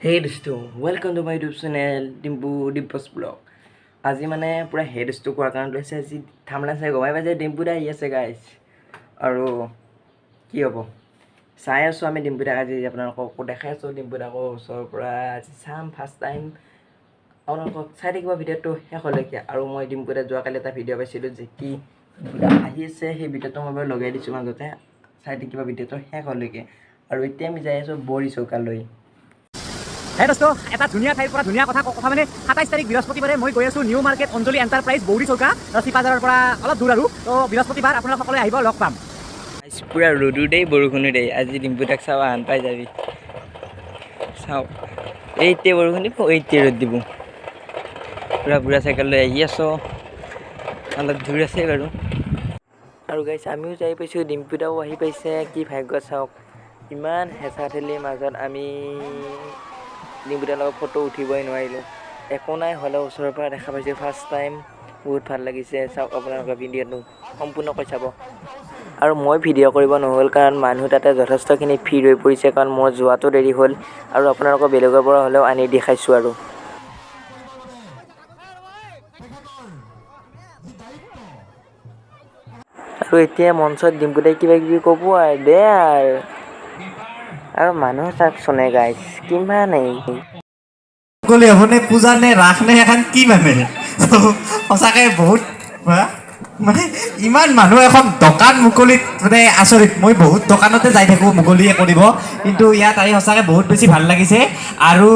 Hey দোস্ত, welcome to my YouTube channel Dimpu Dimples Vlog। আজি মানে পূৰা হে দোস্ত কোৱাৰ কাৰণ লৈছে, আজি থামলা চাই গমাই পাইছে ডিম্পু দা আহি আছে গাইজ। আৰু কি হ'ব চাই আছোঁ আমি ডিম্পু দাক, আজি আপোনালোককো দেখাই আছোঁ ডিম্পু দাকো ওচৰৰ পৰা আজি চাম ফাৰ্ষ্ট টাইম। আপোনালোকক চাই থাকিব ভিডিঅ'টো শেষলৈকে। আৰু মই ডিম্পু দা যোৱাকালি এটা ভিডিঅ' পাইছিলোঁ যে কি ডিম্পু দা আহি আছে, সেই ভিডিঅ'টো মই বাৰু লগাই দিছোঁ মাজতে, চাই থাকিব ভিডিঅ'টো শেষলৈকে। আৰু এতিয়া আমি যাই আছোঁ বৰি চৌকালৈ। হে দোস্ত, এটা ধুনীয়া ঠাইৰ পৰা ধুনীয়া কথা কথা মানে 27 তাৰিখ বৃহস্পতিবাৰে মই গৈ আছোঁ নিউ মাৰ্কেট অঞ্জলি এণ্টাৰপ্ৰাইজ, বৌৰি চৌকা, চিপাঝাৰৰ পৰা অলপ দূৰ। আৰু তো বৃহস্পতিবাৰ আপোনালোক সকলোৱে আহিব, লগ পাম। পূৰা ৰ'দো দেই, বৰষুণো দেই। আজি ডিম্পু দাক চাব আন পাই যাবি। চাওক, এইতে বৰষুণ দিব, এইতে ৰ'দ দিব। পূৰা বুঢ়া চাইকেল লৈ আহি আছোঁ, অলপ দূৰ আছে বাৰু। আৰু গাইছ, আমিও যাই পাইছোঁ, ডিম্পু দাও আহি পাইছে। কি ভাগ্য চাওক, ইমান হেঁচা ঠেলিৰ মাজত আমি ডিম্পু দাৰ লগত ফটো উঠিবই নোৱাৰিলোঁ। একো নাই, হ'লেও ওচৰৰ পৰা দেখা পাইছোঁ ফাৰ্ষ্ট টাইম, বহুত ভাল লাগিছে। চাওক, আপোনালোকৰ ভিডিঅ'টো সম্পূৰ্ণকৈ চাব। আৰু মই ভিডিঅ' কৰিব নহ'ল, কাৰণ মানুহ তাতে যথেষ্টখিনি ভিৰ হৈ পৰিছে, কাৰণ মই যোৱাটো দেৰি হ'ল। আৰু আপোনালোকৰ বেলেগৰ পৰা হ'লেও আনি দেখাইছোঁ। আৰু আৰু এতিয়া মঞ্চত ডিম্পুদাই কিবা কিবি ক'ব আৰু দে আৰু আৰু মানুহ চাওকচোন গাইছ কিমানেই। মুকলি হ'বনে, পূজা নে ৰাস নে এখন কি মানে সঁচাকে বহুত মানে ইমান মানুহ এখন দোকান মুকলিত মানে আচৰিত। মই বহুত দোকানতে যাই থাকোঁ মুকলিয়ে কৰিব, কিন্তু ইয়াত আহি সঁচাকে বহুত বেছি ভাল লাগিছে। আৰু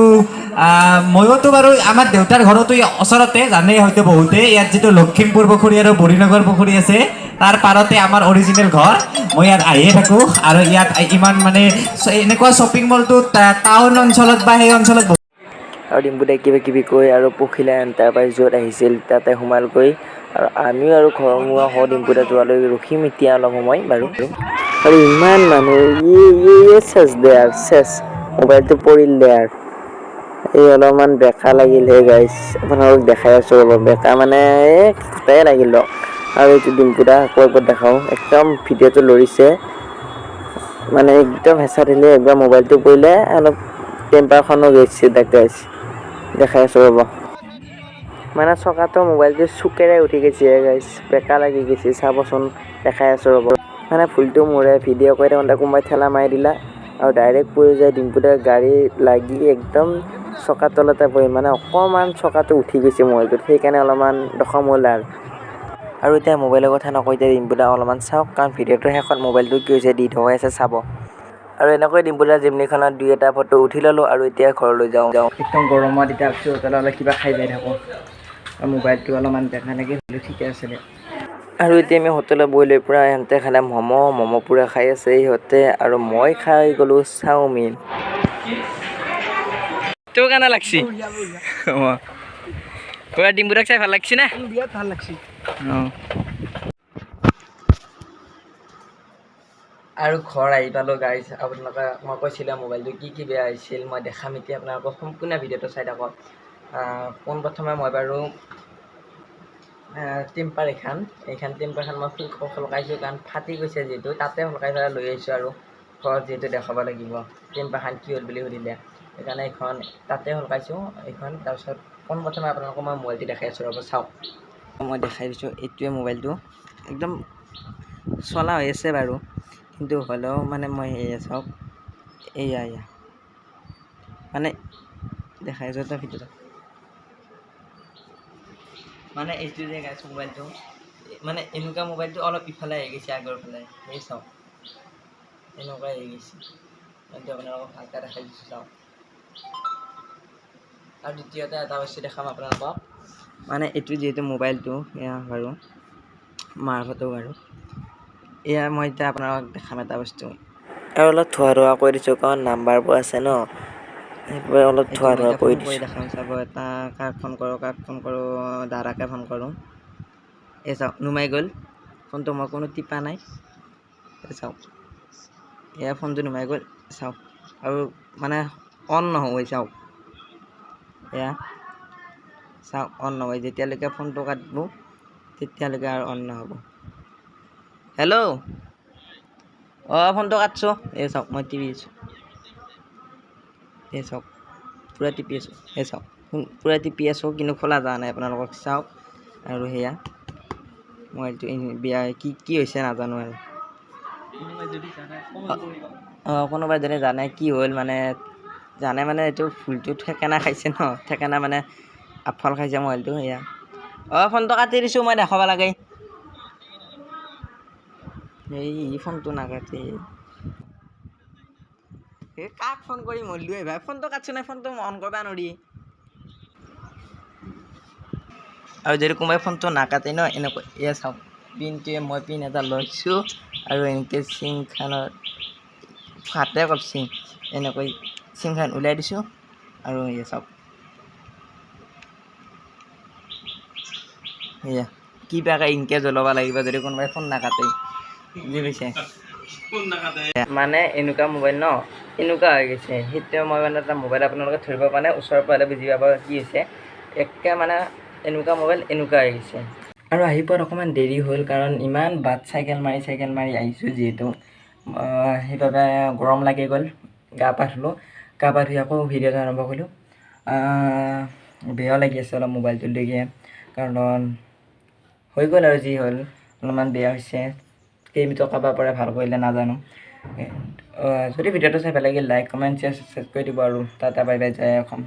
ময়োতো বাৰু আমাৰ দেউতাৰ ঘৰতো ওচৰতে, জানেই হয়তো বহুতে, ইয়াত যিটো লখিমপুৰ পুখুৰী আৰু বৰিনগৰ পুখুৰী আছে তাৰ পাৰতে আমাৰ অৰিজিনেল ঘৰ। মই ইয়াত আহিয়ে থাকোঁ। আৰু ইয়াত ইমান মানে এনেকুৱা শ্বপিং মলটো টাউন অঞ্চলত বা সেই অঞ্চলত আৰু ডিম্পুদাই কিবা কিবি কৈ আৰু পখিলা এণ্টাৰপ্ৰাইজ য'ত আহিছিল তাতে সোমালগৈ। আৰু আমিও আৰু ঘৰমুৱা হওঁ, ডিম্পুদা যোৱালৈ ৰখিম এতিয়া অলপ সময় বাৰু। আৰু ইমান মানুহ, ইয়ে চেচ দে আৰু চেচ, মোবাইলটো পৰিল দে আৰু। এই অলপমান বেকা লাগিল হে গাইছ, আপোনালোকক দেখাই আছোঁ ৰ'ব। বেকা মানে এই খুটাই লাগিল দিয়ক। আৰু এইটো ডিম্পুদা আকৌ একবাৰ দেখাওঁ, একদম ভিডিঅ'টো লৰিছে, মানে একদম হেঁচা দিলে একবাৰ মোবাইলটো পৰিলে, অলপ টেম্পাৰখনো গৈছে দেখ গাইছ, দেখাই আছোঁ ৰ'ব। মানে চকাটো মোবাইলটো চুকেৰে উঠি গৈছে গাইছ, বেকা লাগি গৈছে, চাবচোন, দেখাই আছোঁ ৰ'ব। মানে ভুলটো মোৰে, ভিডিঅ' কৰি থাকোঁতে কোনোবাই ঠেলা মাৰি দিলা আৰু ডাইৰেক্ট পৰি যায় ডিম্পুদাৰ গাড়ী লাগি একদম চকাৰ তলতে পৰিল, মানে অকণমান চকাটো উঠি গৈছে মোবাইলটোত, সেইকাৰণে অলপমান দখম হ'ল। আৰু আৰু এতিয়া মোবাইলৰ কথা নকওঁ, এতিয়া ডিম্পুদা অলপমান চাওক, কাৰণ ভিডিঅ'টোৰ শেষত মোবাইলটো কি হৈছে দি থোৱাই আছে, চাব। আৰু এনেকৈ ডিম্পুদাৰ জিমনিখনত দুই এটা ফটো উঠি ল'লোঁ আৰু এতিয়া ঘৰলৈ যাওঁ যাওঁ। একদম গৰমত এতিয়া ভাবছোঁ হোটেলত অলপ কিবা খাই যাই থাকোঁ। আৰু মোবাইলটো অলপমান বেকা লাগি হ'লেও ঠিকে আছিলে। আৰু এতিয়া আমি হোটেলত বহি লৈ পূৰা ইহঁতে খালে ম'ম', ম'ম' পূৰা খাই আছে ইহঁতে, আৰু মই খাই গ'লোঁ চাওমিন। তোৰ কেনে লাগছি? অঁ, পূৰা ডিম্পুদাক চাই ভাল লাগছি না? বিৰাট ভাল লাগছে। অঁ, আৰু ঘৰ আহি পালোঁ গাইজ। আপোনালোকে মই কৈছিলোঁ মোবাইলটো কি কি বেয়া হৈছিল, মই দেখাম এতিয়া আপোনালোকক, সম্পূৰ্ণ ভিডিঅ'টো চাই থাকক। পোনপ্ৰথমে মই বাৰু টেম্পাৰ এইখন এইখন টেম্পাৰখন মই সলকাইছোঁ, কাৰণ ফাটি গৈছে যিহেতু, তাতে সলকাই পেলাই লৈ আহিছোঁ। আৰু ঘৰত যিহেতু দেখাব লাগিব টেম্পাৰখন কি হ'ল বুলি সুধিলে, সেইকাৰণে এইখন তাতে সলকাইছোঁ এইখন। তাৰপিছত পোনপ্ৰথমে আপোনালোকক মই মোবাইলটো দেখাই আছোঁ, ৰ'ব চাওক, মই দেখাই দিছোঁ। এইটোৱে মোবাইলটো একদম চলা হৈ আছে বাৰু, কিন্তু হ'লেও মানে মই এয়া চাওক, এয়া এয়া মানে দেখাই আছোঁ এটা ভিডিঅ'ত। মানে এইটো যে গাইছ মোবাইলটো, মানে এনেকুৱা মোবাইলটো অলপ ইফালে আহি গৈছে আগৰ ফালে, এই চাওক এনেকুৱা আহি গৈছে। এইটো আপোনালোকক ভালকৈ দেখাই দিছোঁ চাওক। আৰু দ্বিতীয়তে এটা বস্তু দেখাম আপোনালোকক, মানে এইটো যিহেতু মোবাইলটো এয়া বাৰু মাৰ ফটো বাৰু, এয়া মই এতিয়া আপোনালোকক দেখাম এটা বস্তু। আৰু অলপ থোৱা ধোৱা কৰি দিছোঁ, কাৰণ নাম্বাৰবোৰ আছে ন, সেইবাবে অলপ থোৱা ধোৱা কৰি দিছোঁ। দেখাম চাব, এটা কাক ফোন কৰোঁ, কাক ফোন কৰোঁ, দাদাকে ফোন কৰোঁ। এই চাওক নুমাই গ'ল ফোনটো, মই কোনো টিপা নাই। এই চাওক এয়া ফোনটো নুমাই গ'ল চাওক, আৰু মানে অন নহয় চাওক, এয়া চাওক অন নহয়, যেতিয়ালৈকে ফোনটো কাটিব তেতিয়ালৈকে আৰু অন নহ'ব। হেল্ল', অঁ ফোনটো কাটছোঁ। এই চাওক মই টিভি আছোঁ, এই চাওক। পূৰা টিপি আছোঁ, এই চাওক, পূৰা টিপি আছোঁ, কিন্তু খোলা যোৱা নাই। আপোনালোকক চাওক। আৰু সেয়া মোবাইলটো বেয়া, কি কি হৈছে নাজানো আৰু। অঁ, কোনোবাই যদি জানে কি হ'ল, মানে জানে, মানে এইটো ভুলটো ঠেকেনা খাইছে ন, ঠেকেনা মানে আফল খাইছে মোবাইলটো। সেয়া, অঁ, ফোনটো কাটি দিছোঁ মই, দেখাব লাগে। এই ফোনটো নাকাটে। এই কাক ফোন কৰি মৰলো ভাই? ফোনটো কাটছো নাই, ফোনটো অন কৰিব নোৱাৰি। আৰু যদি কোনোবাই ফোনটো নাকাটে ন, এনেকৈ, এয়া চাওক, পিনটোৱে, মই পিন এটা লৈছোঁ আৰু এনেকৈ চিমখনৰ হাতে কপ চিম, এনেকৈ চিমখন ওলাই দিছোঁ। আৰু এয়া চাওক, এয়া কিবাকৈ ইনকে জ্বলাব লাগিব যদি কোনোবাই ফোন নাকাটে, বুজি পাইছে? মানে এনেকুৱা মোবাইল ন এনেকুৱা হৈ গৈছে। সেইটোৱে মই মানে এটা মোবাইল আপোনালোকে ধৰিব পৰা নাই, ওচৰৰ পৰা হ'লে বুজি পাব কি হৈছে। একে মানে এনেকুৱা মোবাইল এনেকুৱা হৈ গৈছে। আৰু আহি পোৱাত অকণমান দেৰি হ'ল, কাৰণ ইমান বাট চাইকেল মাৰি চাইকেল মাৰি আহিছোঁ যিহেতু, সেইবাবে গৰম লাগি গ'ল। গা পা ধুলোঁ, গা পা ধুই আকৌ ভিডিঅ'টো আৰম্ভ কৰিলোঁ। বেয়াও লাগি আছে অলপ মোবাইলটো লৈকে, কাৰণ হৈ গ'ল আৰু যি হ'ল, অলপমান বেয়া হৈছে। কেইমি টকা বা পৰা ভাল কৰিলে নাজানো। যদি ভিডিঅ'টো চাই ভাল লাগিল, লাইক, কমেণ্ট, শ্বেয়াৰ, ছাবস্ক্ৰাইব কৰি দিব। আৰু টাটা, বাই বাই, জয় অসম।